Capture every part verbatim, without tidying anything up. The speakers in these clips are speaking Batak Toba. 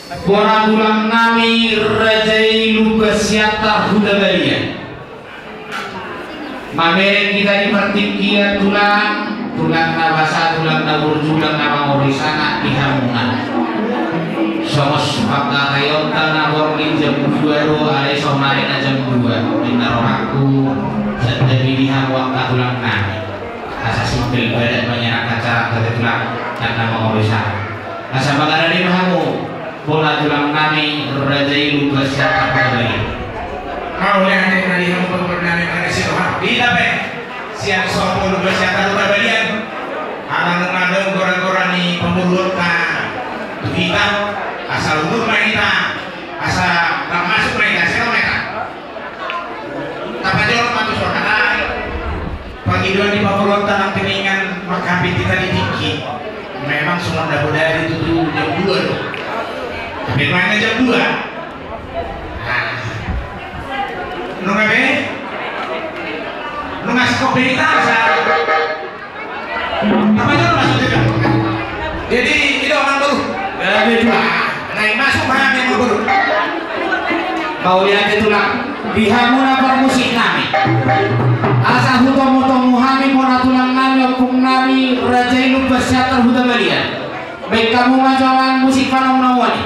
Bona tulang nami Raja i Lumban Siantar Huta Balian. Mamereng hita di partingkian tulang, tulang na basa, tulang na burju, tulang na mangorui sanga di hamuna. Songon pangkataionta na borngin jam dua do, alai sonari na jam dua. Ninna rohangku, santabi di hamu angka tulang nami. Asa simpel badan manyarat acara tadi tulang, tulang na mangorui sanga. Asa mangarade ma hamu, bona tulang nami Raja i Lumban Siantar Huta Balian. Mauliate ma di hamu panggual nami, mangarade si roha. Hita pe sian Sopo Lumban Siantar Huta Balian. Ala nunga adong gora-gora ni pamoruonta tu hita, asa umur ma hita, asa masuk ma hita, siapa ma hita. Tapajolo ma tu son, alai pangidoan ni pamoruonta nangkiningan mangkapitu hita di tingki. Memang songon na bodari tutu jam dua do. Tapi mana jam dua? Nah. Nunga be? Nunga sikop be hita, sa. Tapajolo ma songon i. Jadi, i do amangboru. Jadi, ah, naeng masuk ma hami amangboru. Mauliate tulang, di hamuna parmusik nami. Asa hutomu-tomu hami bona tulang nami, ompung nami, Raja i Lumban Siantar Huta Balian. Baen hamu ma jo amang musik panongunomuan i.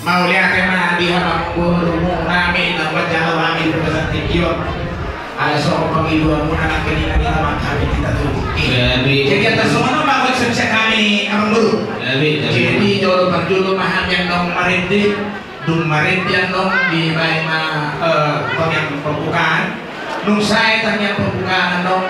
Mauliate ma di hamu amangboru nami, na manjalo hami di partingkian on. Ala songon pangidoanmuna nangkiningan hita mangkapitu hita tu. Jadi atas songon on ma konsep sian hami amangboru. Jadi jolo parjolo ma hami annon marende. Dung marende annon dibaen ma, eh, tangiang pembukaan. Dung sae tangiang pembukaan annon,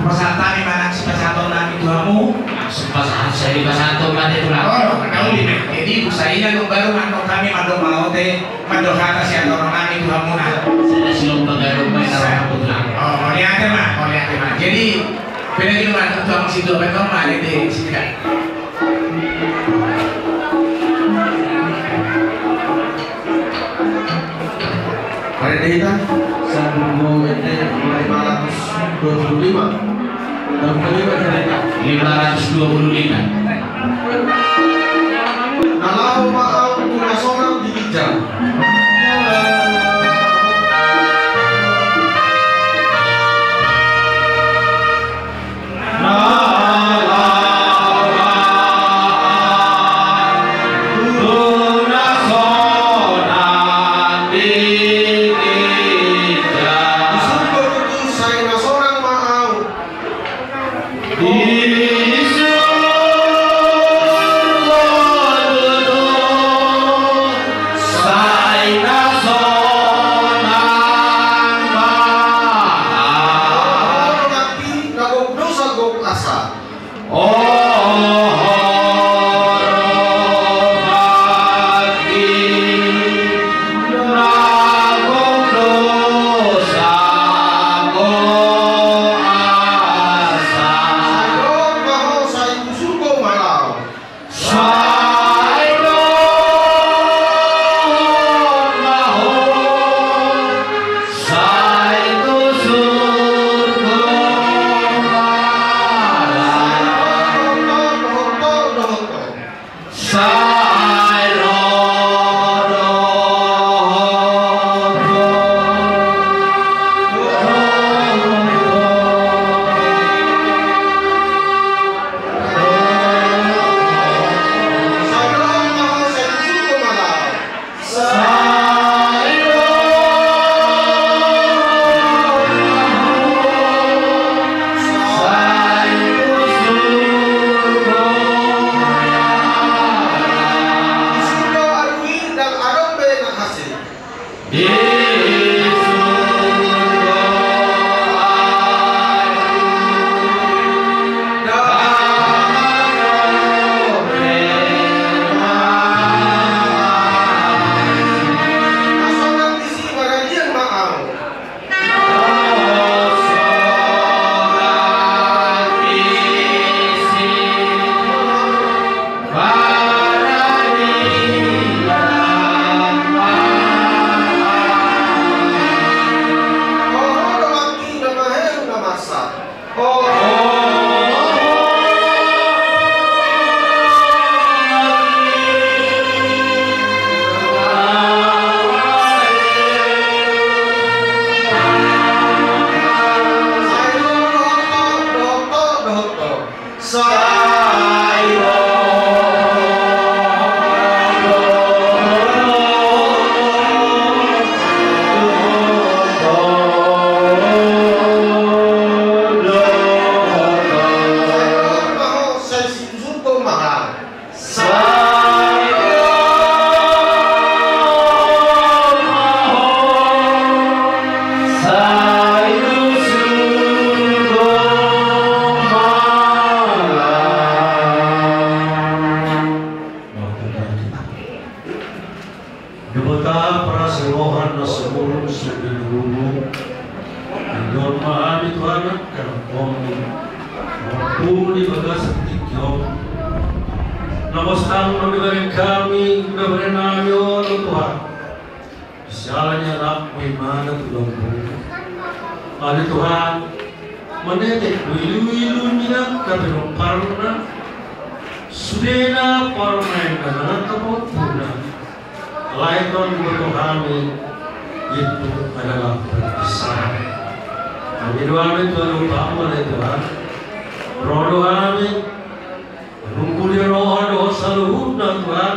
pasahat hami ma nang sipasahaton nami tu hamu. Langsung pasahat, sai dipasahat ma tulang. Oh, na uli ma. Jadi dung sae annon baru ma annon hami mandok mauliate, mandok hata sian roha nami tu hamuna. Sada silompa garu ma i na rohangku tulang. Oh, mauliate ma, mauliate ma. Jadi, pede jolo ma tu hamu situa, baen ma di sini kan. Marende hita, seribu, lima ratus dua puluh lima. Lima ratus dua puluh lima. Lima ratus dua puluh lima. Na laho ma au tu na sonang di ginjang. Tuhan, di bagasan tingki on. Na pos Ahu ma dibereng hami, dibereng hami on, Tuhan. Siala ni anakmu i ma na tu lambung. Ale Tuhan, manetek do iluilu ni angka pinomparna, sude na parumaenna nang angka pahompuna. Alai Tuhan, diboto hami, itu adalah perpisahan. Hami do hami Tuhan, lupa mu ale Tuhan. Ro do hami, manungkuli roha dohot saluhutna Tuhan.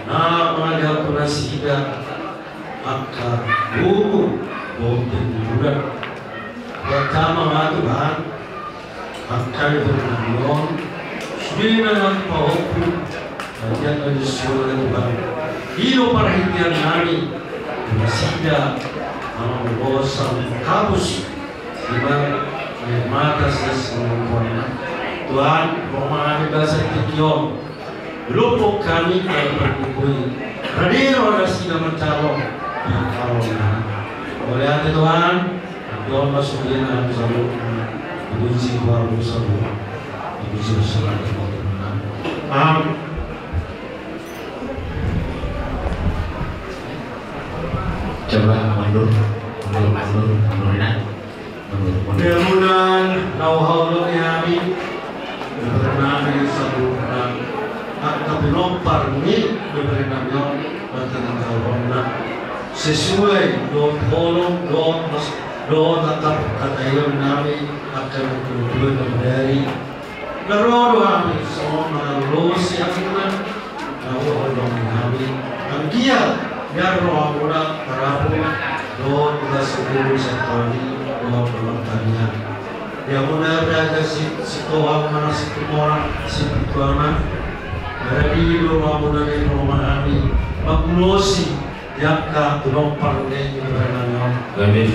Na mangalehon tu nasida angka gogo dohot penghiburan. Buat hami ma Tuhan, angka dibereng nami on, sude na nang pahompu, bagian na di surga Tuhan. I do parhitean nami, nasida, manang dosa, kabus, ima, air mata, sias, mengkona. Tuhan, ro ma hami bagasan tingki on. Lompok hami dalam perkukui. Radero nasida mancalon. Mauliate Tuhan. Doa masuk dia dalam salon. Dipuji Tuhan bersama. Dipuji bersama. Amin. Coba mundur, mundur, mundur, mundur, nah. Di hamu na naung haholongi hami, dibereng nami saluhutna, angka pinompar ni dibereng nami on, marhite na haholongi, sesuai dohot holong, dohot mas, dohot angka pangkataion nami, angka na tuduhan na bodari, na ro do hami songon mangalolosi angka na huhaholongi hami. Anggiat, biar rohamuna tarapung dohot tugas guru santani dohot dohot tanian. Di hamuna raja si, Sitohang manang Situmorang, Sipituaman. Berarti do rohamuna ni roha hami mangulosi di angka pinompar ni dibereng nami on. Amin.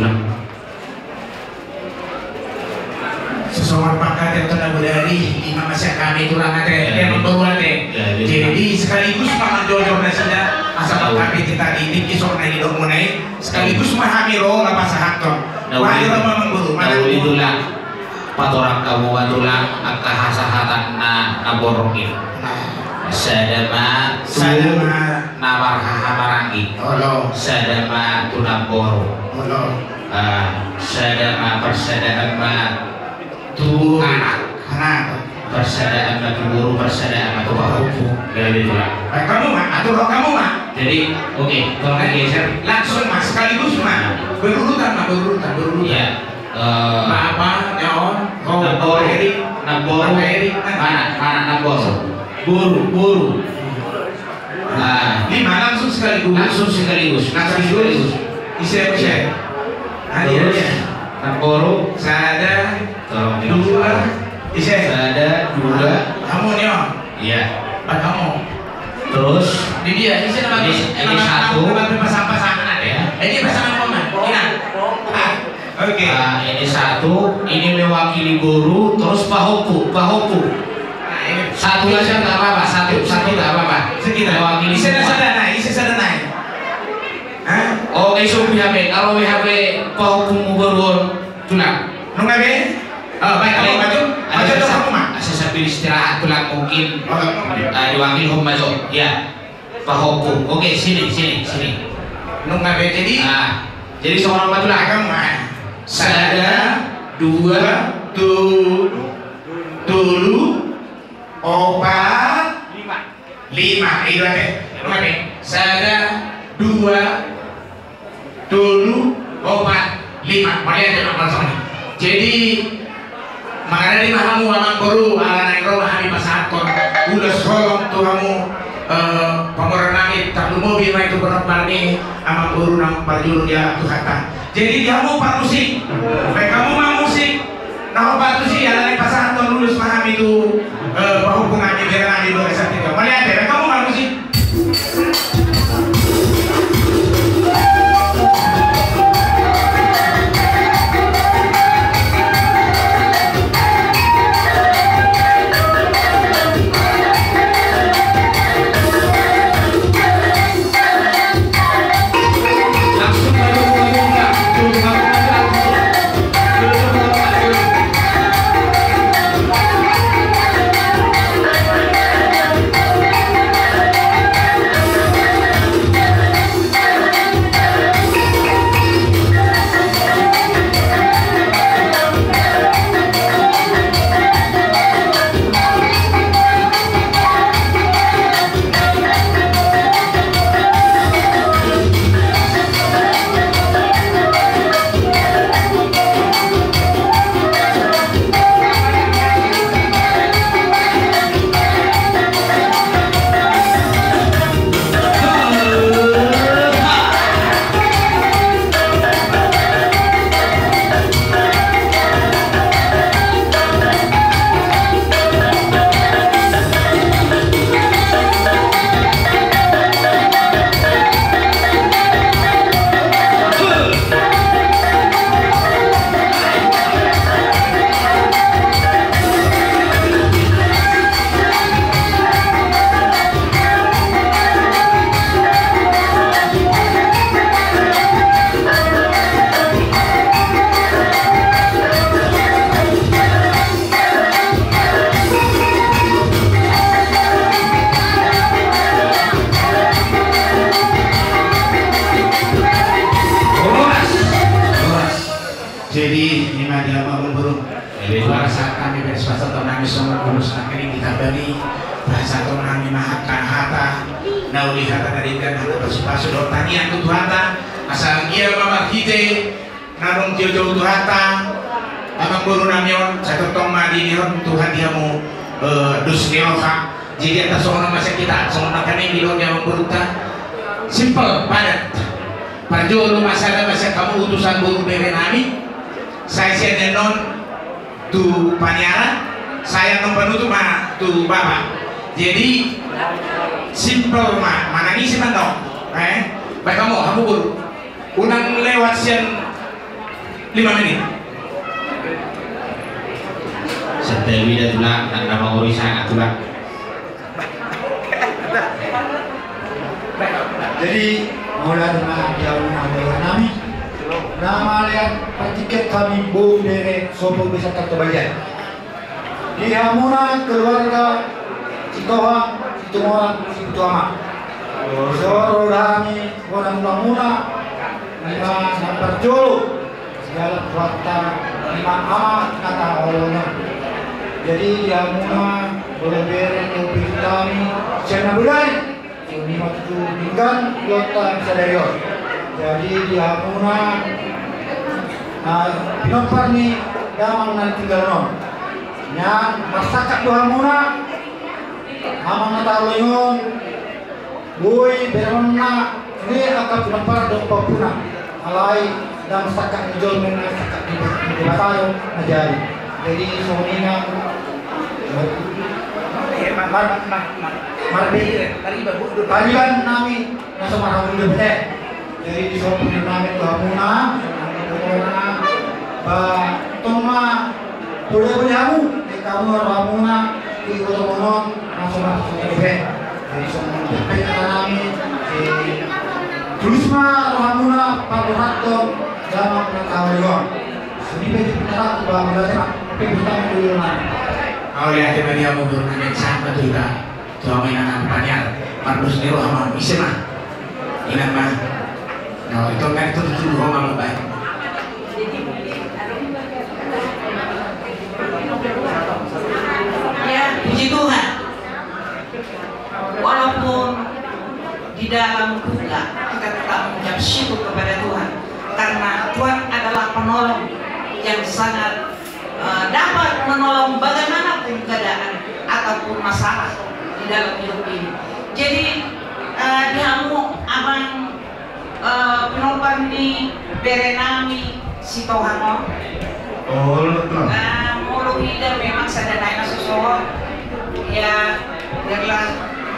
Sosongon pangkataion na bodari, ima ma sian hami tulang ate, ya, amangboru ate. Ya, ya. Jadi sekaligus ma manjojor nasida, asa pangkataion tadi, tingki songon na nidokmuna i, sekaligus ma hami ro lapasahathon. Na uli, ma amangboru, na uli tulang. Patorang hamu ma tulang, angka hasahatan na, na borok i. Nah. Sada ma tu, sada ma, na marhahamaranggi. Olo. Sada ma tu namboru. Olo. Ah, sada ma, parsadaan ma tu anak. Anak. Parsadaan ma tu boru, parsadaan ma tu pahompu. Jadi tulang. Baik, hamu ma, atur hamu ma. Jadi, oke, tolong digeser. Langsung ma, sekaligus ma. Berurutan ma, berurutan, berurutan. Iya. Eh, Bapak, ya, Om. Oh, namboru, Bapak Erik. Namboru. Bapak Erik, nah. Mana, mana namboru? Boru, boru. Nah. Lima, langsung sekaligus. Langsung sekaligus. Langsung sekaligus. Ise, ise. Iya. Terus, namboru. Sada, tolong dua, ise. Sada, dua. Hamu ni, Om. Iya. Empat hamu. Terus, ini dia, ini satu. Ini, ini satu. Ini pasangan, ya. Ini pasangan, Om. Ini. Ah. Oke. Nah, ini satu, ini mewakili boru, terus pahompu, pahompu. Nah, ini. Satu aja nggak apa-apa, satu, satu nggak apa-apa. Sekitar. Mewakili semua. Ise sada nai, ise sada nai. Hah? Oh, ise B H P, kalau B H P pahompu boru on, tulang. Nunga be? Oh, baik, kamu maju. Maju, kamu mah. Asa sambil istirahat, tulang mungkin. Oh, eh, diwakili, kamu maju. Ya. Pahompu. Oke, sini, sini, sini. Nunga be jadi. Ah, jadi seorang maju lah. Kamu mah. Sada, dua, tolu, tolu, opat, lima. Lima, itu aja. Nunga be. Sada, dua, tolu, opat, lima. Mauliate ma, mauliate ma. Jadi, mangarade ma hamu amangboru, ala naeng ro ma hami pasahathon ulos holong tu hamu, eh, pamoruon nami, tarlumobi ma i tu pinompar ni amangboru na parjolo dialap Tuhanta. Jadi, di hamu parmusik, baen hamu ma musik. Na hombar tusi, ala naeng pasahathon ulos ma hami tu, eh, pahompu nami, bere nami, bagasan tingki on. Mauliate, baen hamu ma musik. Jadi, i ma di hamu amangboru. Jadi, pasahat hami, pasahat nami songon ulos na kering di tambani, pasahat nami ma hata, hata na uli, hata na denggan, hata pasupasu dohot tangiang tu Tuhanta, asa anggiat ma marhite na dung tio-tio Tuhanta, amangboru nami on, sai tongtong ma diingot Tuhan di hamu, eh, dos ni roha. Jadi, asa songon on ma sian hita, songon na kering di roha ni amangborunta. Simpel, padat. Parjolo ma sada ma sian hamu utusan boru bere nami, sai sian annon tu paniaran, sai annon panutup ma tu Bapak. Jadi, simpel ma, manang ise ma annon, eh? Baik hamu, hamu boru. Unang lewat sian lima menit. Santai mida tulang, nang nama ori sangat tulang. Jadi, mauliate ma di hamu amangboru nami. Na mauliate partingkian hami boru bere Sopo Besa Tarto Balian. Di hamuna keluarga Sitohang, Situmorang, Sibutuama. Soro hami bona muna-muna, ima na parjolo. Dialap Tuhanta ima Ama na tahaholongan. Jadi di hamuna boru bere ni umpit hami sian na bodari, ima tutu denggan di rohanta sadari on. Jadi di hamuna, ah, pinompar ni damang na tinggal on, nian marsangkap do hamuna, Amang na tahaholongan, boi beremonna ni angka pinompar dohot pahompuna. Alai ndang sangkap ni jolma na sangkap ni Debata do na jadi. Jadi songon i ma. Mar- mar- mar- mar- pariban nami na so marhamu di dope. Jadi dison pudi nami tu hamuna, songon i ma, ba tong ma poda-poda hamu, eh, hamu rohamuna di iboto on, langsung masuk ke dope. Jadi songon i ma hata nami, eh, tulus ma rohamuna parrohathon damang na tahaholongan. Songon i ma hata nami, ba mauliate ma, pe hutang dulu ma. Mauliate ma di hamu boru nami, sahat ma tu hita. Tulang inang paniar, pardos ni roha ma, ise ma. Inang ma. Nah, itu kan itu tutu roha ma baik. Ya, puji Tuhan. Walaupun di dalam duka, kita tetap mengucap syukur kepada Tuhan. Karena Tuhan adalah penolong yang sangat eh, dapat menolong bagaimanapun keadaan ataupun masalah di dalam hidup ini. Jadi, eh, di hamu amang, eh, pinompar ni bere nami Sitohang on. Oh, betul. Eh, molo hita memang sada nai na so sohot. Ya, biarlah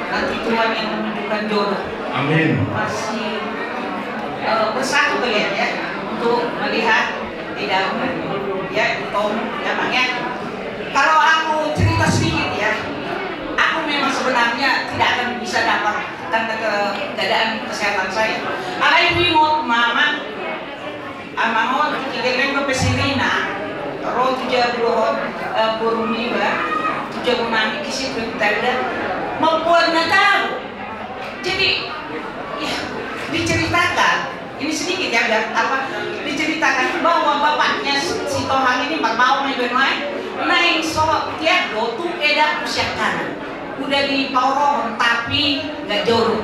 nanti Tuhan yang menunjukkan jodoh. Amin. Masih, eh, bersatu kalian ya, untuk melihat di dalam, ya, di Tom, ya, Bang, ya. Kalau aku cerita sedikit ya, aku memang sebenarnya tidak akan bisa dapat karena ke- keadaan kesehatan saya. Alai huingot ma amang, amang on, tingki geleng dope si Rina, ro tu jabu dohot, eh, boru niba, tu jabu nami disi tu Italia, mamboan na tabo. Jadi, ya, diceritakan, ini sedikit ya, biar apa, diceritakan bahwa bapaknya si, Sitohang ini, Pak Baung, Ibu Noai, naeng so tiap do tu eda usia kanan. Udah dipaorohon, tapi nggak jodoh.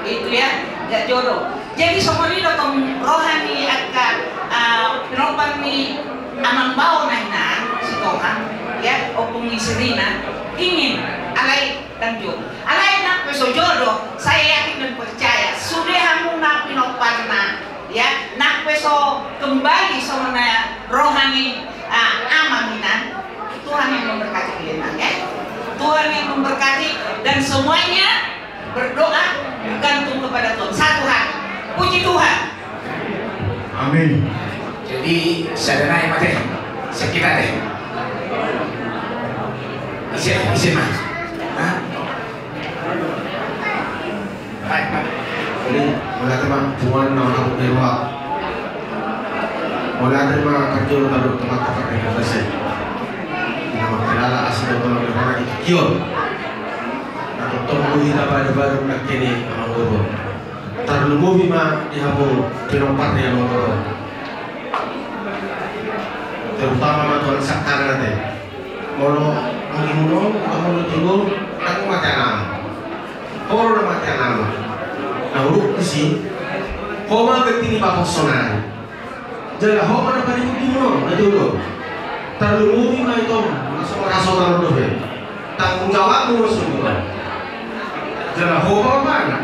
Itu ya, nggak jodoh. Jadi, songon i do tong roha ni angka, ah, pinompar ni amang bao na hinan, Sitohang, ya, ompung ni si Rina, ingin, alai ndang jodoh. Alai nang pe so jodoh, saya yakin dan percaya, sude hamuna pinomparna, ya, nang pe so kembali songon na roha ni, ah, amang hinan, Tuhan yang memberkati kalian, ya. Tuhan yang memberkati dan semuanya berdoa bergantung kepada Tuhan. Satu hati. Puji Tuhan. Amin. Jadi, sada nai ma te. Sakit ate. Ise, ise ma. Hah? Baik, Pak. Jadi, mauliate ma, Tuhan, na mangapung di ruang. Mauliate ma, kerja, taruh tempat, tempat, tempat, tempat. Nama kelala, asli, otonomi, orang, itu, kion. Na tongtong do hita padu-padu nangkin i, amangboru. Tarlumobi ma di hamu pinompar ni amangboru. Terutama ma tu angka sangkaran ate. Molo anggimu on, anggimu on, timbul, ndang mate anakmu. Ho do na mate anakmu. Na hudok disi, ho ma ganti ni bapaon sonari. Jala ho ma na paling ujung on, na jolo. Tarlumobi ma i tong, na so marhasohotan dope. Tanggung jawabmu ma songon i. Jala ho ma bapana.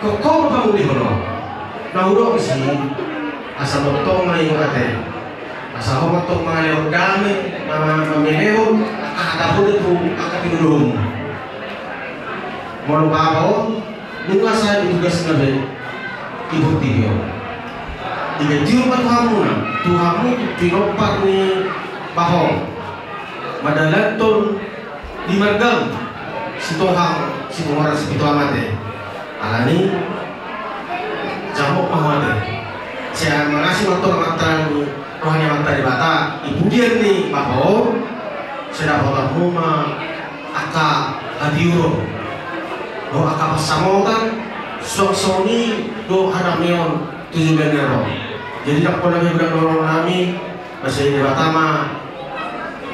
Ho, ho ma pangulihon on. Na hudok disi, asa tongtong ma i ate. Asa ho ma tong mangalehon dame, ma-, ma-, mamelehon angka hata poda tu angka tinodong. Molo bapa on, nunga sae do tugasna be, di portibi on. Digantion ma tu hamuna, tu hamu pinompar ni bapa on. Mandalanhon di margam, Sitohang, Situmorang, Sipitu Ama ate. Alani, jamot ma ho ate. Sai manasi ma tu roha ni Amanta Debata, di pudian ni bapa on, sai dapotonmu ma angka hatiuron. Dohot angka pansamotan, suang songon i do hadameon tu joloan ni ari on. Jadi, ndang pola be godang dohononnami, Asa i Debata ma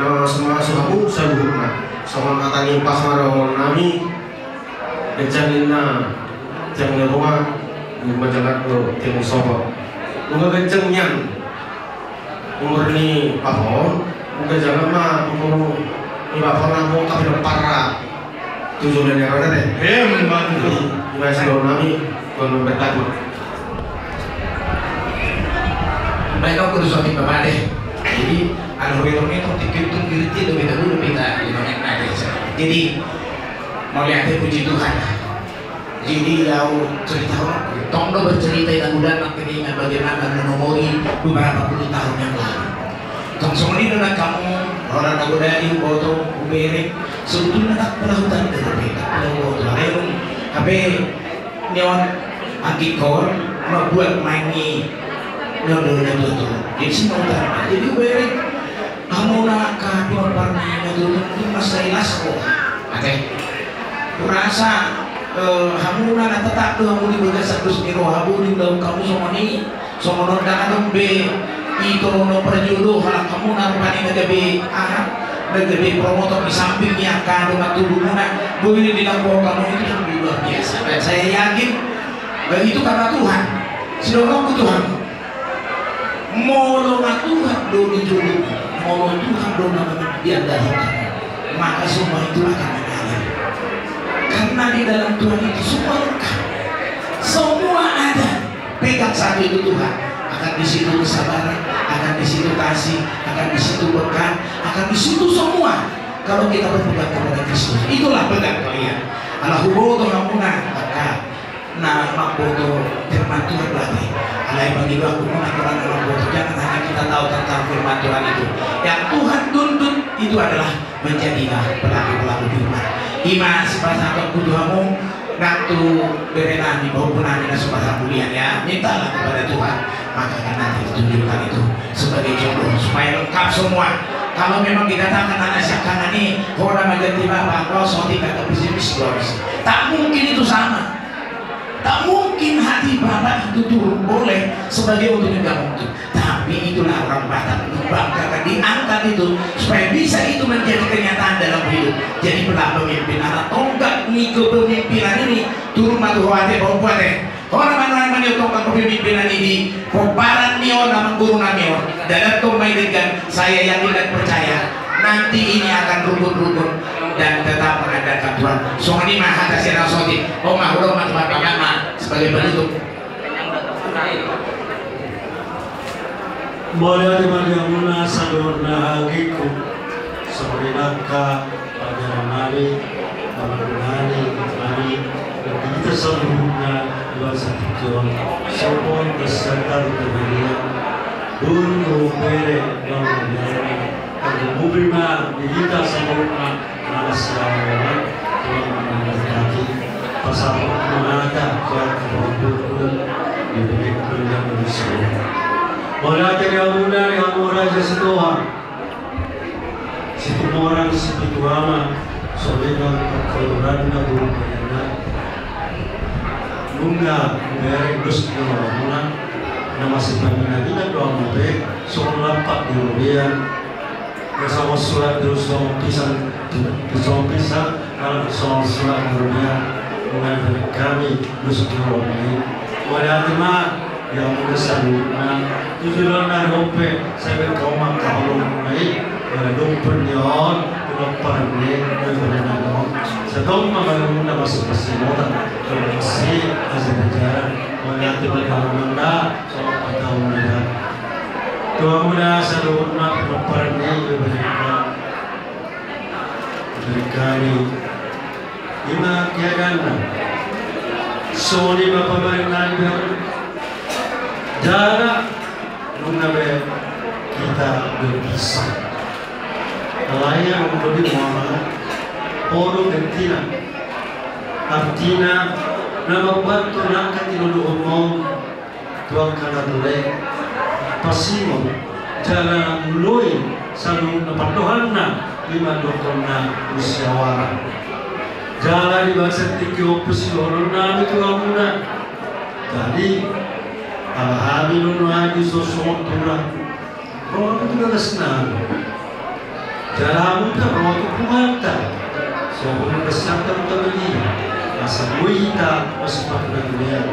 na mangasu-asu hamu saluhutna. Songon hata ni upas ma dohononnami, ganjang ninna tiang ni ruma, di ruma jala do tiang ni sopo. Nunga ganjang nian umur ni bapa on, nunga ganjang ma umur ni bapa on, hamu angka pinompar ra. Tujuh miliar ada deh. Em, mantap. Jadi, ima sidohononnami, Tuhan memberkati. Baik, au do sotik bapa deh. Jadi, anu, belum itu, tikir tu girti, lebih dahulu kita, di mana ada. Jadi, mauliate, puji Tuhan. Jadi, au cerita, tong do bercerita yang udah, makanya ingat bagaimana menemui beberapa puluh tahun yang lalu. Tong songon i do nang hamu, ro na godang i, huboto, hubereng. Sebetulna ndang pola huta, ndang pola huboto. Alai dung hape nion anggingkon, mambuat main ni nion do na tutu. Jadi, si na huta. Jadi, hubereng. Hamu na angka pinompar ni na tutu, itu masa ilas ko. Ate. Hurasa, eh, hamu na tetap do hamu di bagasan dos ni roha, boi diulahon hamu songon i. Songon on ndang adong be ito na parjolo, halak hamu na rupani na gabe aha, na gabe promotor di samping ni angka dongan tubu muna, boi dilangkuhon hamu, itu sungguh luar biasa. Dan saya yakin, eh, itu karena Tuhan. Sidohononku Tuhan. Molo ma Tuhan do di jolo, molo Tuhan do na mangandalhon hamu, maka semua itu akan mengalir. Karena di dalam Tuhan itu semua lengkap. Semua ada. Pegang satu itu Tuhan, akan di situ kesabaran, akan di situ kasih, akan di situ berkat, akan di situ semua. Kalau kita berpegang kepada Kristus, itulah pegang kalian. Ala huboto hamu na, maka na mamboto firman Tuhan berarti. Alai bagi dua kubu na kurang mamboto, jangan hanya kita tahu tentang firman Tuhan itu. Yang Tuhan tuntut itu adalah menjadilah pelaku-pelaku firman. Ima sipasahatonku tu hamu, nang tu berenami, pahompunami na supasahat mulia ya. Mintalah kepada Tuhan, maka akan nanti ditunjukkan itu sebagai jodoh, supaya lengkap semua. Kalau memang dikatakan anak siangkangan ini, ho na mangganti bapa, kau sotik kata pesimis, kau bisa. Tak mungkin itu sama. Tak mungkin hati bapa itu turun, boleh sebagai untuk yang gabung itu. Tapi itulah orang Batak di bangka kan diangkat itu supaya bisa itu menjadi kenyataan dalam hidup. Jadi pela pemimpin, anak tonggak ni kepemimpinan ini turun ma tu ho ate, pahompu ate. Ho na manang maniop tonggak kepemimpinan ini, pomparan ni on, amang guru nami on. Dalan tong mai dengan saya yakin dan percaya nanti ini akan rukun-rukun dan tetap mengandalkan Tuhan. Songon i ma hata sian au sotik. Ho ma, hudok ma tu Bapak ma sebagai penutup. Mauliate ma di hamuna saluhutna anggingku, songon i nangkin pajaran nami, pamandu nami, nami, dan di hita saluhutna di bangsa Tingki on, sopo na sian Tarbadia, boru dohot bere, nang na bere, tarlumobi ma di hita saluhutna. Mauliate ma di hamuna, di hamuna raja Sitohang, Situmorang, Sipitu Ama, songon i nang parturanna, boru parianna. Nunga hubereng dos di hamuna. Na masipamina-mina do hamu pe, songon lampak di robean. Songon surat tu songon pisang, tu songon pisang, ala songon surat di robean. Nunga dibaen hami dosa ni roha i. Mauliate ma di hamuna saluhutna. Tu joloan na ro pe, sai baen hamu ma angka holong muna i. Dung pe on, tu pomparan ni, tu pomparan ni. Sai tong ma hamu na masuk parsimotan, masuk parsimotan. Mauliate ma di hamuna. Songon patau nida tu hamuna saluhutna, pomparan ni, beberikan, beberikan ni. Ima kiaganna. Songon i ma pamarentana. Jala nunga be hita berpisah. Alai anggo di mama, podo bentina. Artina, na mambantu nangka tinodohonmu. Tu angka na ture, pasingot, jala muloi saluhutna pandohanna, ima dohononna musyawarah. Jala di bagasan tingki on pe sidohononnami tu hamuna. Jadi, ala hami do nuaeng songon tulang. Ro tu bagasnami. Jala hamu pe ro tu punguanta. Songon na basa ni Debata i. Asa boi hita masipatupaon.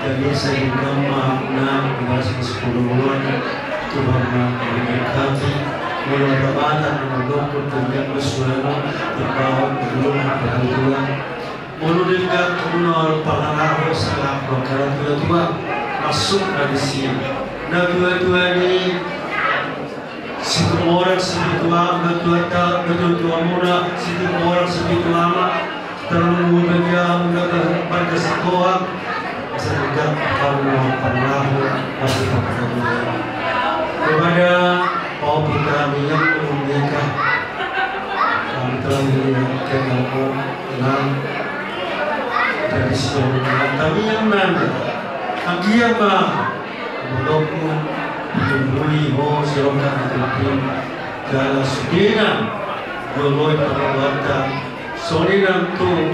Jadi sai denggan ma na di bagasan sipuluh bulan. Tuhan ma memberkati. Molo ada badan na mandok untuk yang bersuara, terbawa ke rumah kebetulan. Molo denggan hamu na mangalaho sahat tu angka na tua-tua, masuk na disi. Na tua-tua ni Situmorang Sipitu Ama, na tua-tua, na tua-tua muna, Situmorang Sipitu Ama, tarlumobi hamu na marga Sitohang, asa denggan hamu na mangalaho, masuk kepada Tuhan. Kepada Pak Putra Minyak, Umum Deka, kami telah mendengarkan Tenang. Jadi, songon i ma, anggiat ma, dohononku, ditumbuhi ho, sirongkap ni tumpin, jala sudena, joloi pangalahoanta, songon i nang tu,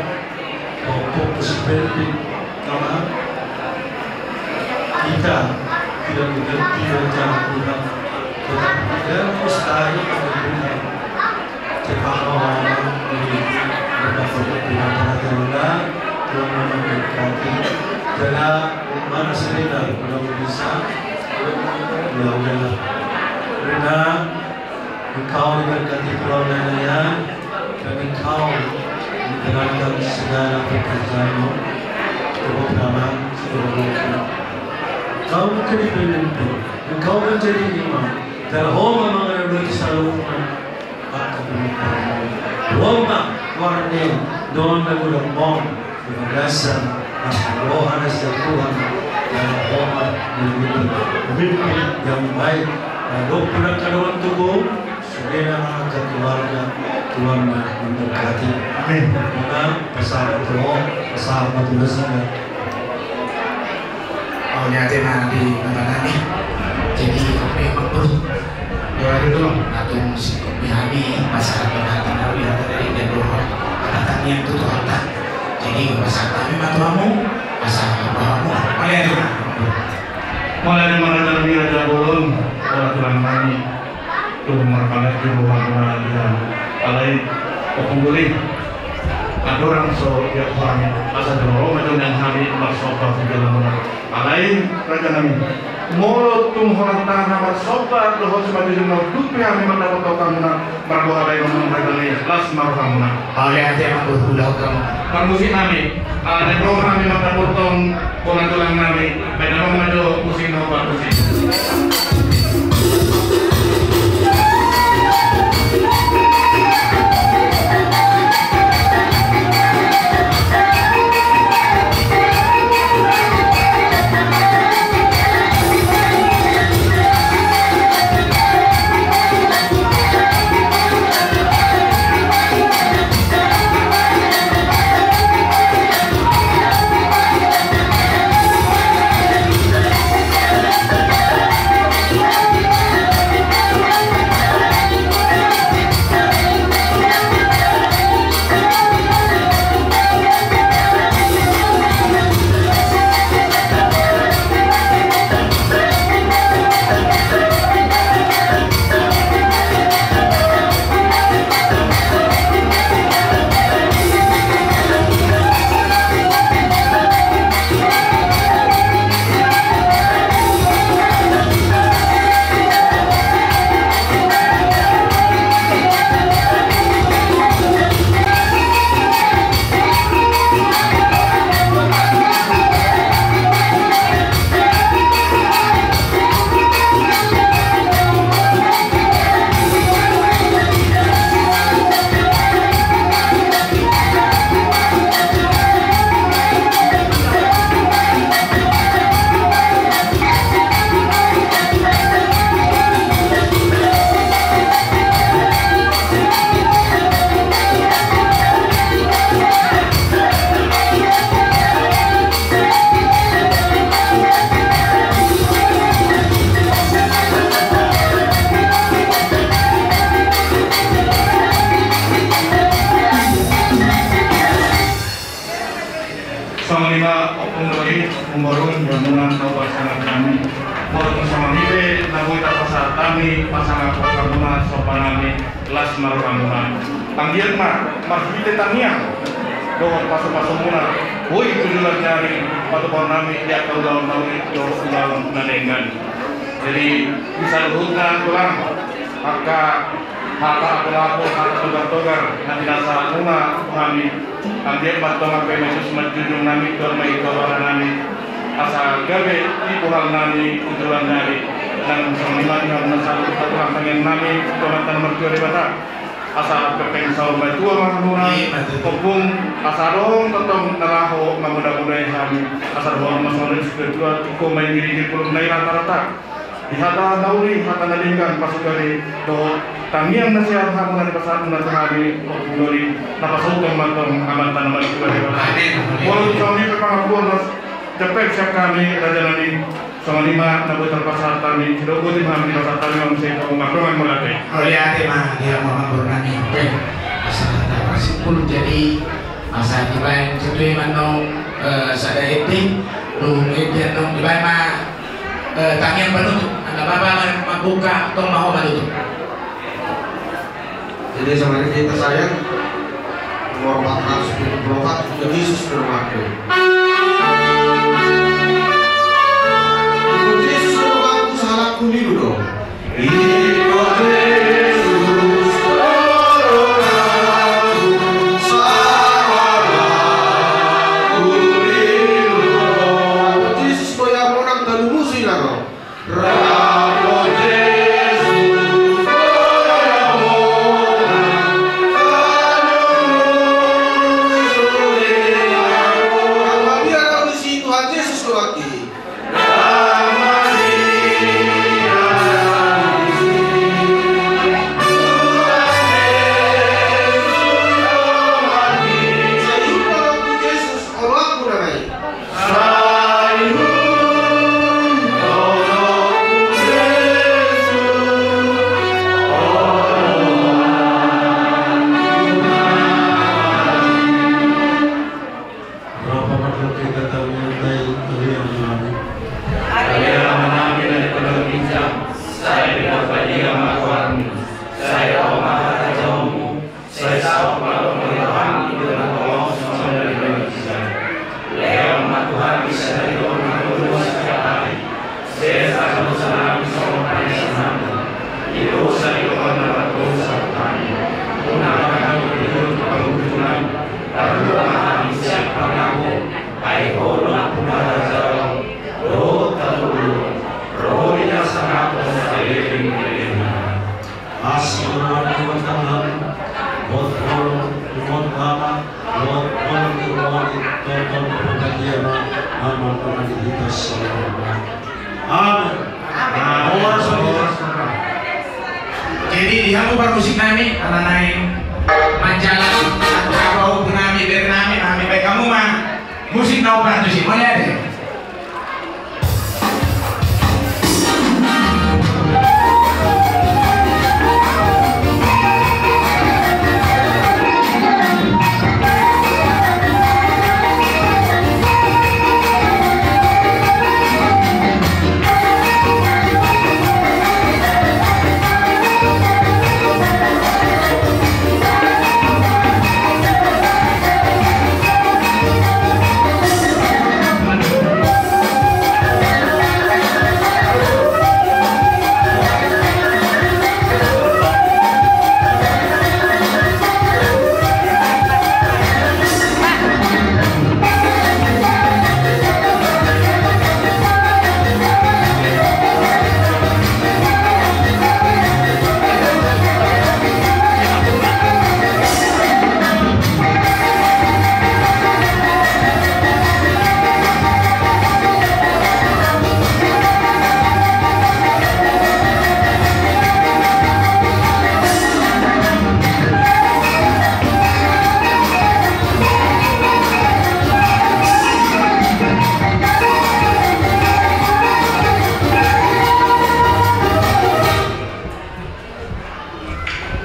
pokok sipelpin, sama, kita, tidak mengerti rencana Tuhan, tetapi kita mustahil mengerti. Jala mana sini dah, udah bisa. Ya udah. Rina, engkau diberkati keluarganya, dan engkau diberkati segala pekerjaanmu. Cukup ramah, cukup ramah. Kau menjadi pemimpin, engkau menjadi imam, dan ho ma mangaradoti saluhutna. Roma, warni, don na gudang mong, di bagasan, mas roha na sian Tuhan, dan Roma, memimpin, memimpin yang baik, dan dokter dan kadoan tubuh, sudena angka keluarga, Tuhan memberkati. Amin. Mauliate ma di Bapak nami. Jadi, kopi mampu. Ya, dulu, atung singkop di hami, masalah penanti, lalu ya, dari dan doa. Kata tanian tu Tuhan, tak? Jadi, masalah kami, matuamu, masalah bahamu. Mauliate ma. Mauliate ma, raja nami, raja bolon, orang tulang nami. Tung marpanet di rumah guna latihan. Alai, ompung guli. Andorang so dia kuhami. Asa jolo ma jong yang hami marsomba tu jalan muna. Alai, raja nami. Molo tung holan tangkas marsomba, dohot si mati jong na udupi hami mandapot tokang muna. Margoha baen on raja nami. Las ma roha muna. Alai ate ma berhulau kamu. Parmusik nami. Alai roha nami mandapot tong. Bona tulang nami, baen ma jo musik na parmusik. Sahat hami pasangap rohamuna, somba nami, las ma rohamuna. Anggiat ma marhite tangiang dohot pasupasumuna, boi tu joloan ni ari patupaon nami di angka ulaon na uli dohot ulaon na denggan. Jadi, di saluhutna tulang, angka hata apel-apel, hata togar-togar na tinasahat muna tu hami, anggiat ma antong ampe ma i sus manjunjung nami, tuat ma i tu abara nami, asa gabe di puhal nami tu joloan ni ari. Nang songon i ma di hamuna saluhut tulang tangiang nami tu Amanta na martua Debata, asa pepeng saur matua ma hamuna. Ompung, asa adong tongtong na laho mamodamodai hami, asa dohonon ma songon i tu sipatupaon, tingko ma i di ginggir pulung na i rata-rata. Di hata na uli, hata na denggan, pasupasu dohot tangiang na sehat hamuna dipasahat muna tu hami, Ompung Doli, na pasauthon ma antong Amanta na martua Debata. Amin. Molo tung songon i pe pangampuon na jampe sian hami, raja nami, songon i ma na boi tarpasahat hami, sidok boti ma hami dipasahat hami, ma muse tu mardongan mauliate. Mauliate ma di hamu amangboru nami, pe. Asa tarpasimpul jadi, asa dibaen situtu ma antong, eh, sada ende, dung ende antong dibaen ma Eh, tangiang panutup, angka bapa ma-, mambuka, tong ma ho manutup. Jadi sama ini kita sayang, nomor empat ratus tujuh puluh empat, untuk Yesus berwaktu. Untuk Yesus berwaktu, salah kulilu dong. Rap ma hita tu tangiang nami. Ale Amanami na di banua ginjang, sai pinarbadia ma goarmu, sai ro ma harajaonmu, sai saut ma lomo ni roham di banua tonga on songon na di banua ginjang. Lehon ma tu hami sadari on hangoluan setiap hari. Sesa dosa nami songon panesanami di dosa ni dongan na mardosa tu hami. Unang hami dilehon tu pangunjunan, palua ma hami sian pangago, ai Ho do nampuna harajaon dohot hangoluan, ro di hasangapon saleleng ni lelengna. Asi ni roha ni Tuhanta, dohot holong ni Ama, dohot holong ni Roha ni Tondi Porbadia ma manongtong hita saluhutna. Amen. Amen. Horas ma hita. Jadi di hamu parmusik nami, ala naeng manjalang, angka pahompu nami, bere nami, nami baen hamu ma musik na hombar tusi. Mauliate.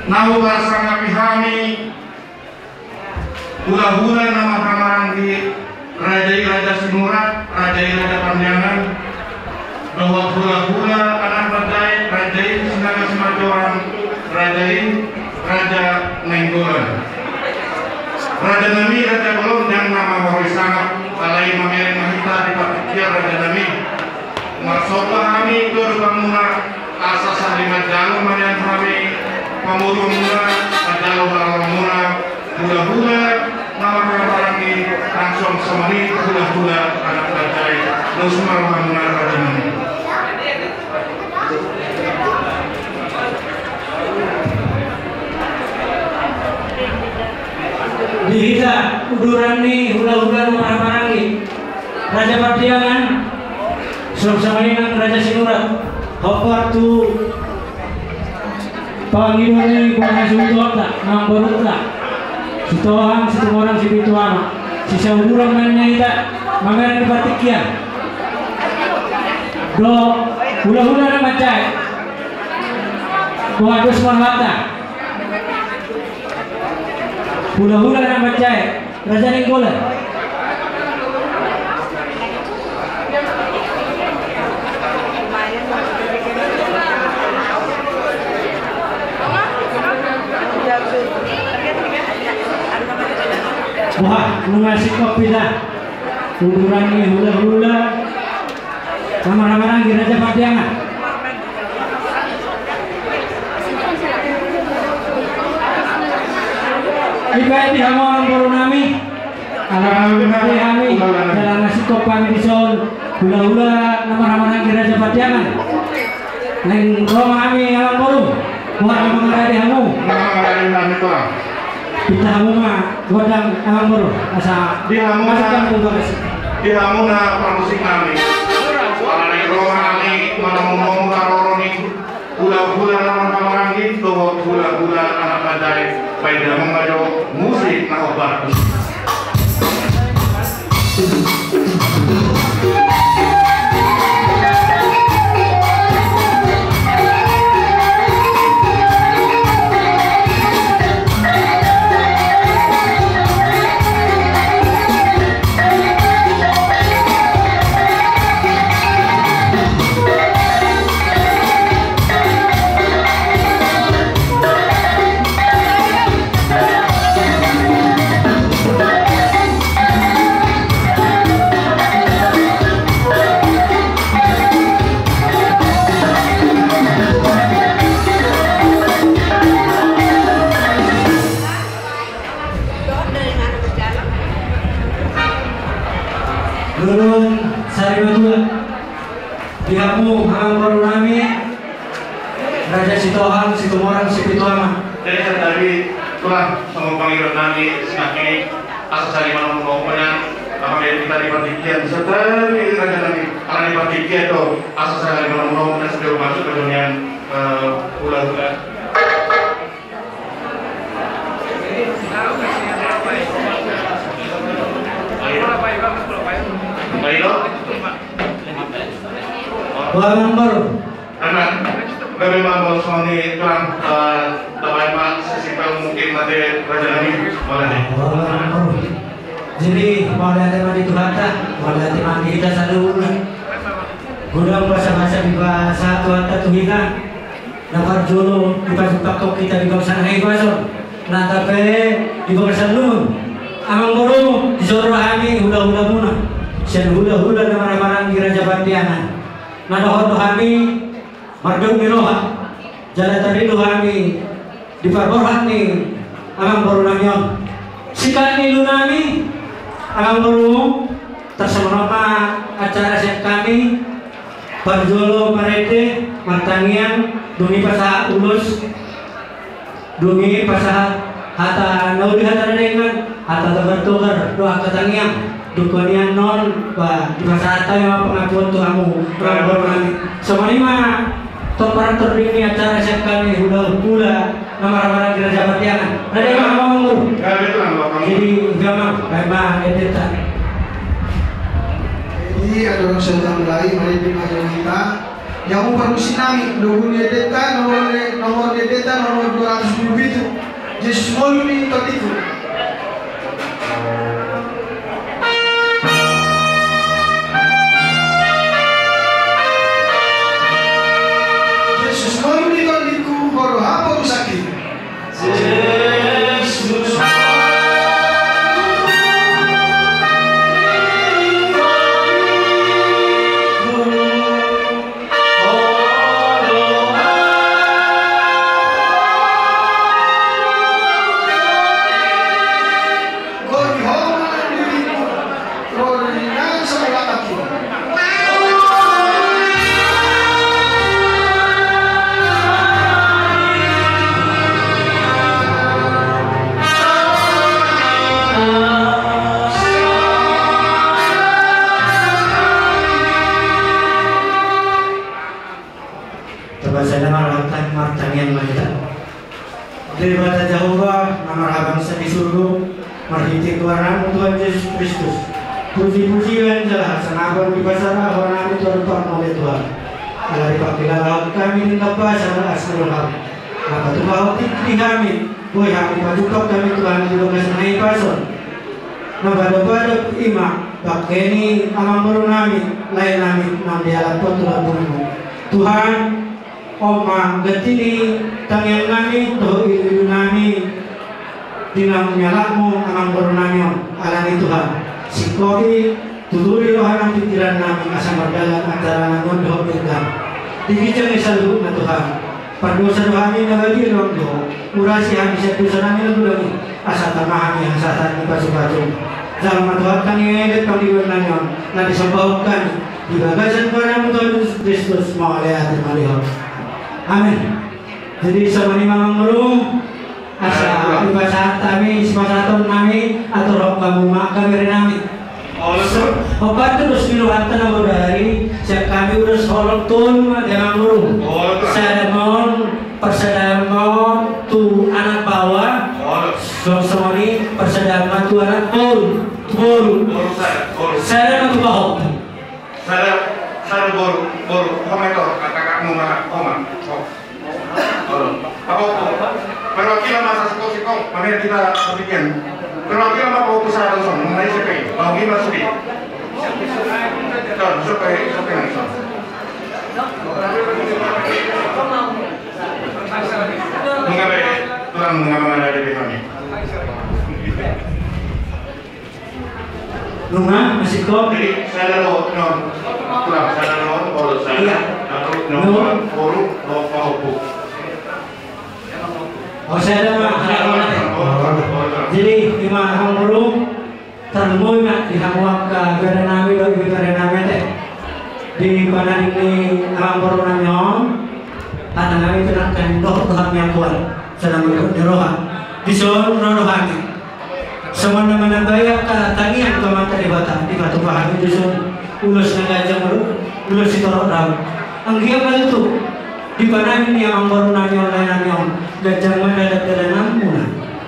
Na huparsangapi hami hulahula na marhahamaranggi, raja i Raja Sinurat, raja i Raja Pandangan, dohot hulahula anak raja i Raja Raja nami, raja bolon, ndang na mamoroi sangap, alai mamereng ma hita di partingkian, raja nami. Marsomba hami tu adopanmuna, asa sahali manjalo ma nian hami pamoruonmuna, manjalo haroromuna, hulahula na marhahamaranggi, nang songon i hulahula anak panjae. Dos ma rohamuna, raja nami. Di hita uduran ni hulahula na marhahamaranggi, Raja Pardiangan, songon i nang Raja Sinurat, hombar tu pangido ni bona hasuhutonta, namborunta, Sitohang, Situmorang, Sipitu Ama, sisauduran ma nian hita mamereng di partingkian. Dohot hulahula na manjae. Boha, dos ma rohanta. Hulahula na manjae, Raja Nainggolan. Boha, nunga singkop hita uduran ni hulahula na marhahamaranggi, Raja Pardiangan. Dibahen di hamu, amang boru nami. Ala nunga di hami, jala na singkop hami dison, hulahula na marhahamaranggi, Raja Pardiangan. Naeng ro ma hami, amang boru. Boha, mangarade hamu. Mangarade hami, Tulang. Pinta hamu ma gondang, amang boru, asa di hamu na, di hamu na parmusik nami. Ala naeng ro ma hami manomunomu haroro ni hulahula na marhahamaranggi dohot hulahula anak panjae. Bahen damang ma jo musik na hombar. Lulung sari matua. Di hamu, amang boru nami, Raja Sitohang, Situmorang, Sipitu Ama. Jadi, tadi itulah sama pangido nami, sinangkin asa sahali manomunomu nian, apa yang kita di partingkian, serta di raja nami, ala di partingkian do, asa sahali manomunomu nian, sebelum masuk ke dunia, eh, hulahula. Boha, amang boru? Gabe, amang boru, songon i, Tulang, eh, tabaen ma sisimpel mungkin nanti raja nami. Boha, amang boru. Jadi, mauliate ma di Tuhanta, mauliate ma di hita saluhutna. Godang basabasa dipasahat Tuhanta tu hita. Na parjolo dipajumpang hita di bagasan hahipason, na tolu pe di bagasan lungun. Amang boru, dison ro hami hulahulamuna, sian hulahula na marhahamaranggi Raja Pardiangan. Na dohot do hami mardongan ni roha, jala tarida hami di parborhat ni amang boru nami on. Singkat ni ulaon nami, amang boru, tarsongon on ma acara sian hami. Parjolo marende, martangiang, dung i pasahat ulos, dung i pasahat hata na uli, hata na denggan, hata togar-togar dohot angka tangiang. Dung honian on, ba, dipasahat hami ma pangapuon tu hamu, amang boru nami. Songon i ma tor parantor di acara sian hami hulahula na marhahamaranggi Raja Pardiangan. Jadi, amang boru. Jadi, amang, baen ma endenta. Jadi, adong sahuta mulai, marende ma jo hita. Di hamu parmusik nami, logo ni endenta, nomor ni, nomor ni endenta, nomor dua ratus dua puluh pitu. Jesus ngolu ni tondiku. Jesus ngolu ni tondiku, ho do haporusangki. Jesus. Tobasada marhata martangiang ma hita. Debata Jahowa na marhabangsa di surgo, marhite goarna Tuhan Jesus Kristus, puji-pujian jala hasangapon dipasada hami tu adopanmu ale Tuhan. Ala dipangkilalahon hami di bagasan las ni roham, na patupahon di hami, boi hami pajumpang hami Tuhan di bagasan hahipason. Na padop-padop i ma bangke ni amangboru nami, lae nami, nang di alam tu lambungmu. Tuhan, on ma ganti ni tangiang nami dohot ilu-ilu nami di naung nialapmu amangboru nami on. Alani Tuhan, singkop i, tuturi roha nang pingkiran nami asa mardalan antara nami on dohot denggan. Di ginjang ni saluhutna Tuhan, pardosa do hami na badia dohot na jahat, urasi hami sian dosa nami na godang i, asa tama hami hasahatan ni pasu-pasu. Jalo ma Tuhan tangiang i dohot pangidoan nami on na disambahon hami di bagasan goarna Tuhan Jesus Kristus, mauliate ma di Ho. Amen. Jadi songon i ma amangboru, asa dipasahat hami sipasahaton nami, atur hamu ma angka bere nami. Hombar tu dos ni rohanta na bodari, sian hami ulos holong tolu ma di amangboru. Sada ma on, parsadaan ma on tu anak baoa. Songon i parsadaan ma tu anak boru, tu boru. Sada ma tu pahompu. Sada, sada boru, boru, ho ma i, kakakmu ma, ho ma. Pahompu. Perwakilan ma sasingkop-singkop, mari kita sapikian. Perwakilan ma pahompu sada, songon i ma sude. Nunga be, tulang, nunga be, ada di hami. Nunga, masih kok? Jadi, sada do, non. Tulang, sada do, boru sada. Iya. Satu, non, boru, pahompu. Oh, sada ma. Jadi, ima amangboru, tarlumobi ma di hamu angka bere nami dohot ibebere nami ate. Di panading ni amangboru nami on, hata nami tu nangkin dohot tu hami angkuan, sada ma dohot ni roha. Dison ro do hami. Songon na manambai angka tangiang tu Amanta Debata, dipatupa hami dison ulos na ganjang, ulos sitorop rau. Anggiat ma tutu di panading ni amangboru nami on, lae nami on, ganjang ma dalan-dalananmuna,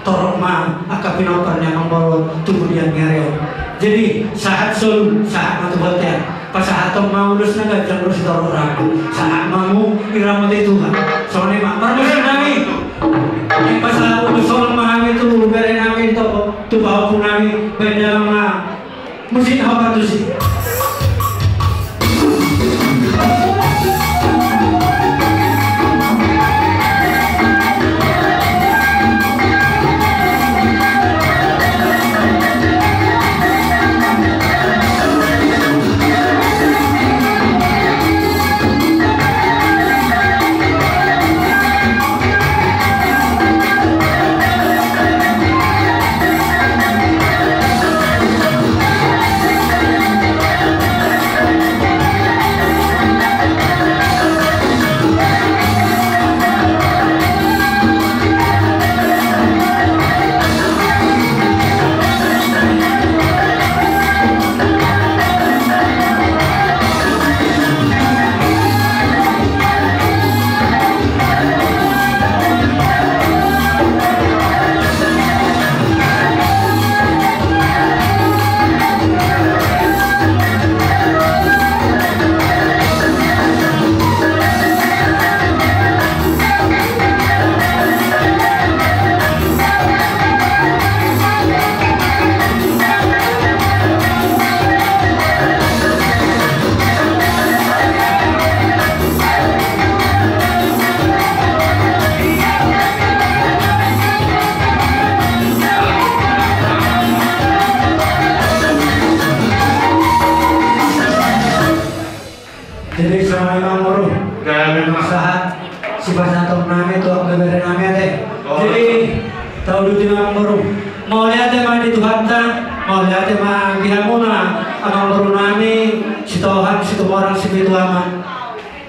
torop ma angka pinompar ni amangboru tu pudian ni ari on. Jadi sahat solu, sahat ma tu bontean. Pasahaton ma ulos na ganjang dohot sitorop rau. Sahat ma hamu diramoti Tuhan. Songon i ma parmusik nami. Pasahat ulos holong ma hami tu bere nami, tu pahompu nami, baen damang ma musik na hombar tusi. Jadi songon i ma amangboru. Sahat sipasahaton nami tu angka bere nami ate. Jadi tauduti ma amangboru. Mauliate ma di Tuhanta, mauliate ma di hamuna amangboru nami, Sitohang, Situmorang, Sipitu Ama.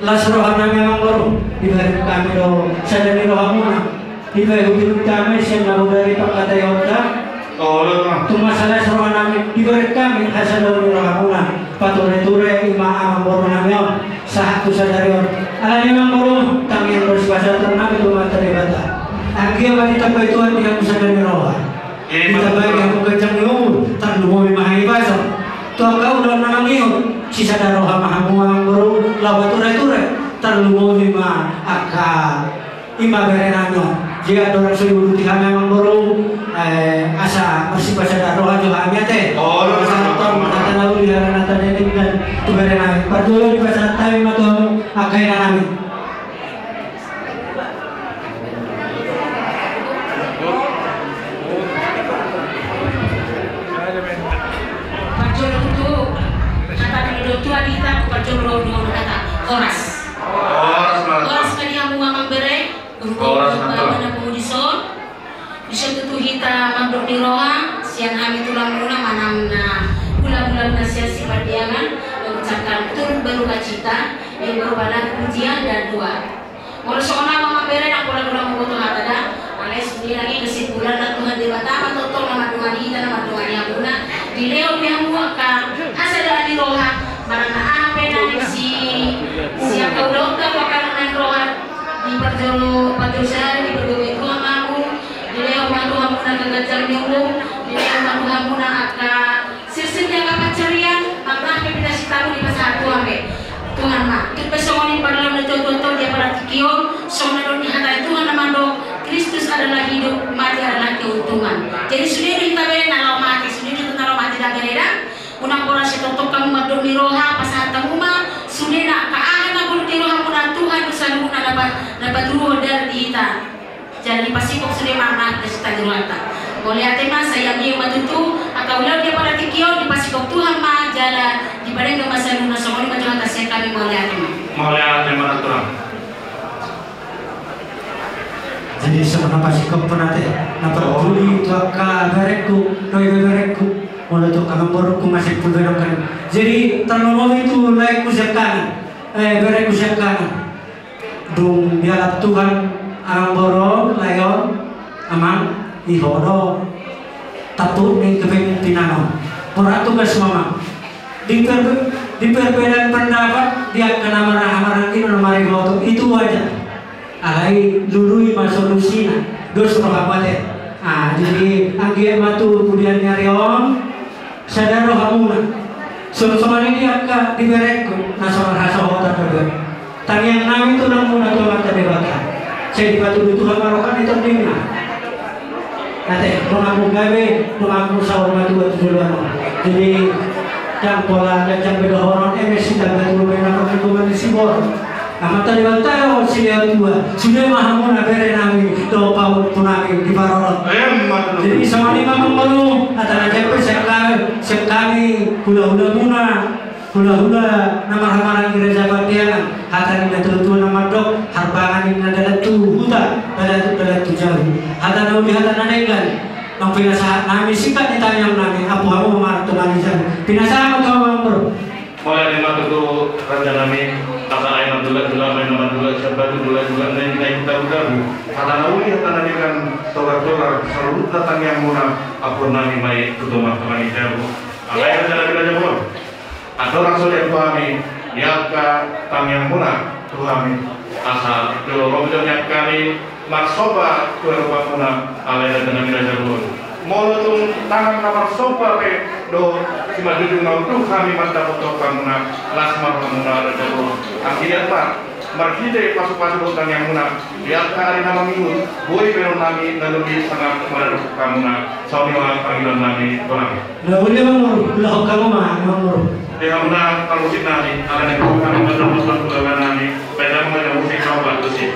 Las roha nami amangboru, dibahen hami do sada ni rohamuna. Dipaihut-ihut hami sian na bodari pangkataionta. Tung masa las roha nami, dibahen hami hasadaon ni rohamuna. Pature-ture ima amangboru nami on sahat tu sadari on. Alani amangboru, Ditambai Tuhan di hamu sada ni roha. Ditambai di hamu ganjang ni umur, tarlumobi ma hahipason. Tu angka ulaon na mangihut, sisada roha ma hamu amang boru, laho mature-ture, tarlumobi ma angka i ma bere nami on. Jadi andorang so diuduti hami amang boru, eh, asa marsipasada roha jo hami ate. Pasahaton hata na uli, hata na denggan tu bere nami. Parjolo dipasahat hami ma tu hamu angka ina nami. Parjolo tutu, hata na didok Tuhan di hita, parjolo do hata horas. Horas ma. Horas ma di hamu amang bere, horas ma. Horas ma. Di son tutu hita mandok ni roha, sian hami tulangmuna manang na hula-hulamuna sian Sipandiangan, mengucapkan turut berduka cita, yang berupa lagu pujian dan doa. Molo songon au amang bere, ndang pola-pola huboto hata da, alai sude nangkin kesimpulanna Tuhan Debata ma tongtong na mandongani hita, na mandongani hamuna, dilehon be hamu angka hasadaan ni roha, manang na aha pe na si, si angka ulaonta tu angka na naeng roha, di parjolo, parjolo sahali dipargogoi Tuhan ma hamu, dilehon ma tu hamuna angka ganjang ni umur, dilehon ma tu hamuna angka sirsir ni angka pansarian, manang aha pe pinasitamu dipasahat Tuhan be. Tuhan ma, tung pe songon i parlaon ni tua-tua on di apala tingki on, songon na dok ni hata ni Tuhan na mandok, Kristus adalah hidup, mati adalah keuntungan. Jadi sude do hita be na laho mate, sude do hita na laho mate da bere da. Unang pola sai tongtong hamu mandok ni roha, pasahat hamu ma, sude na angka aha na golu di rohamuna, Tuhan do saluhutna na pa-, na patuduhon darah di hita. Jala dipasingkop sude ma na pinasada ni rohanta. Mauliate ma, sai anggiat ma tutu angka ulaon di apala tingki on dipasingkop Tuhan ma, jala dipadenggan ma saluhutna. Songon i ma jo hata sian hami, mauliate ma. Mauliate ma, Tulang. Jadi songon na pasingkop pe na ate, na parduli tu angka berengku, dohot ibeberengku, molo tu angka amang borungku masih pulbedong kan. Jadi tarlumobi tu laengku sian kanan, eh, berengku sian kanan. Dung dialap Tuhan amang boru, lae on, amang, i ho do tampuk ni kepemimpinan on. Borat tugas ma amang. Di per-, di perbedaan pendapat di angka na marhahamaranggi, na mariboto, itu wajar. Alai lului ma solusina, dos roha mate. Ah, jadi anggiat ma tu pudian ni ari on, sada rohamuna. Songon i di angka di berengku, na so marhasohotan dope. Tangiang nami tu amangmuna tu Amanta Debata. Sai dipatudu Tuhan ma roha ni tondingna. Ate, donganmu gabe, donganmu saur matua tu joloan on. Jadi, ndang pola ganjang be dohonon, eme sitamba tubu be na pangkilboman ni siborok. Amanta Debata do silehon tua, sude ma hamuna bere nami, dohot pahompu nami di parorot. Emma tutu. Jadi songon i ma amang boru, hata na jempek sian hami, sian hami hulahulamuna, hulahula na marhahamaranggi Raja Pandiangan, hata ni natuatua na mandok, harbangan ni na dalan tu huta, dalan tu, dalan tu jabu. Hata na uli, hata na denggan, nang pinasahat nami, singkat ni tangiang nami, ampu hamu ma martonga ni jabu. Pinasahat ma tu hamu amang boru. Mauliate ma tutu raja nami, asa aek na mandula-dula, aek na mandula, sian batu dula-dula, na i na i tabu-tabu. Hata na uli, hata na denggan, togar-togar, saluhutna tangiangmuna, ampuon nami ma i tu martonga ni jabu. Alai raja nami, raja boru, andorang so diampu hami di angka tangiangmuna tu hami, asa jolo ro ma jolo ni angka hami marsomba tu adopanmuna, alai raja nami, raja boru. Molo tung tangan na marsomba pe do simanjujung na unduk hami mandapot adopanmuna, las ma rohamuna, raja boru. Anggiat ma marhite pasu-pasu dohot tangiangmuna, di angka ari na mangihut, boi baenon nami na lobi sangap mandapothon hamuna. Songon i ma pangilon nami, Tulang. Laho, laho, laho, laho, laho. Di hamuna parmusik nami, ala ni hamuna parmusik nami, baen ma musik na parmusik.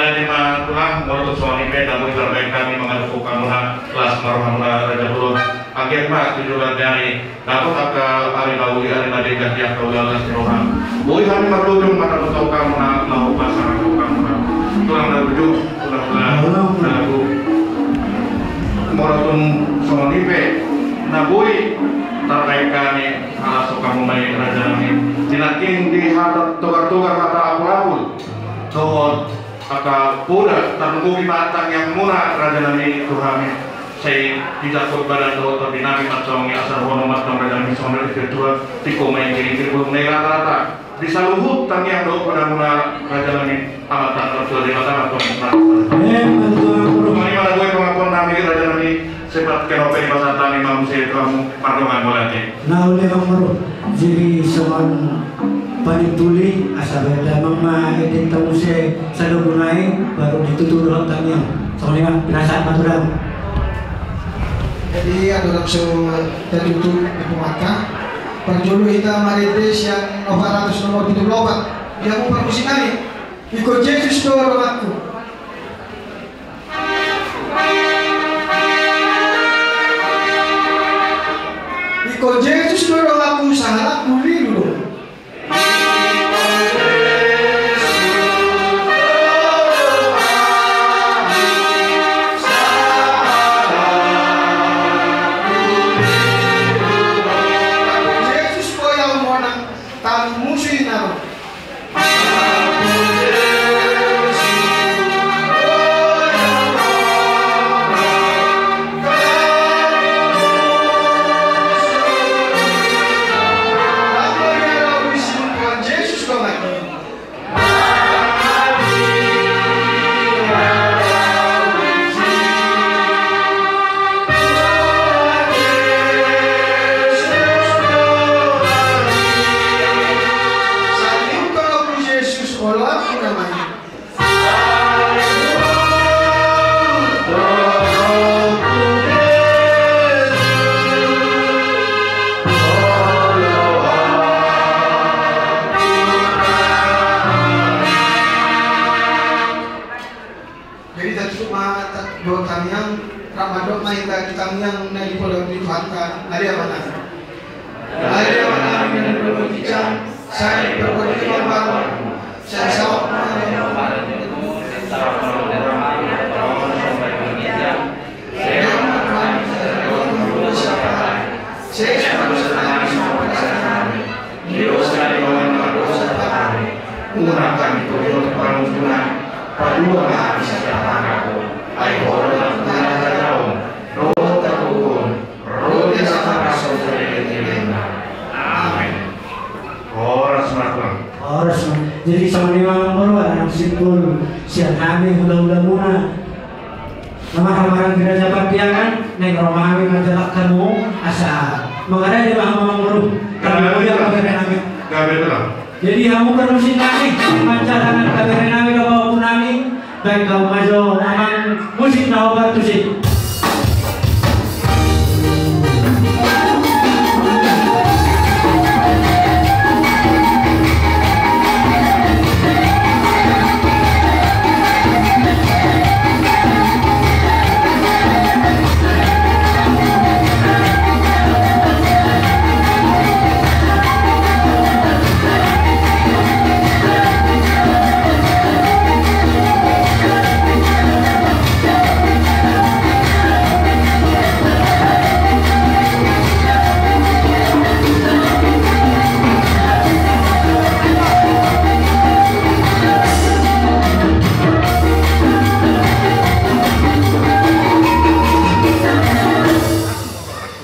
Jadi ma tulang, molo tung songon i pe na boi tarbaen hami mangadopi hamuna, las ma rohamuna raja bolon. Anggiat ma tu joloan ni ari, dapot angka ari na uli, ari na denggan di angka ulaon las ni roha. Boi hami marlojong mangadopi hamuna, laho pasahat hamuna. Tulang na burju, tulang na agung. Molo tung songon i pe na boi tarbaen hami, las rohamuna i raja nami. Di nangkin di hata togar-togar, hata apul-apul, dohot angka poda, tarlumobi ma tangiangmuna raja nami tu hami. Sai dijangkon badan dohot tondi nami ma songon i, asa dohonon ma tong raja nami songon i, tingko ma i di bulung ni rata-rata di saluhut tangiang dohot podamuna raja nami. Amanta na martua Debata ma tong. Songon i ma na boi pangakuan nami raja nami. Sepat keno pe di pasahat nami ma muse tu hamu, mardongan mauliate. Na uli ma amang boru. Jadi songon panimpuli, asa baen damang ma ende ta muse sadongan nai, baru ditutup dohot tangiang. Songon i ma, pinasahat ma tu damang. Jadi adong so ditutup di pemata. Parjolo hita marende sian opat ratus nomor pitu pulu opat. Di hamu parmusik nami. Ingkon Jesus do donganku. Ingkon Jesus do donganku, sahalakhu lilu do. Jesus boi ahu monang, tali musu i na ro. Jadi tatutup ma ta-, dohot tangiang, rap mandok ma hita di tangiang na dipodahon ni Tuhanta. Ale Amanami. Ale Amanami na di banua ginjang, sai diparbadia ma goarmu, sai saut ma. Unang hami togihon tu pangunjunan, palua ma hami sian pangago, ai Ho do Amanta na harajaon, dohot hagogoon, ro di atas on songon na di lelengna. Amen. Horas ma tulang. Horas ma. Jadi songon i ma amang boru, ala naung simpul sian hami hulahulamuna. Na marhamaranggi Raja Pardiangan, naeng ro ma hami manjalang hamu, asa mangaradei ma hamu amang boru. Gabe, gabe, gabe, gabe. Jadi hamu parmusik nami, manjalang hamu, gabe nami dohot pahompu nami, baen hamu ma jo amang musik na hombar tusi.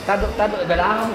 Tadok, tadok, belakang.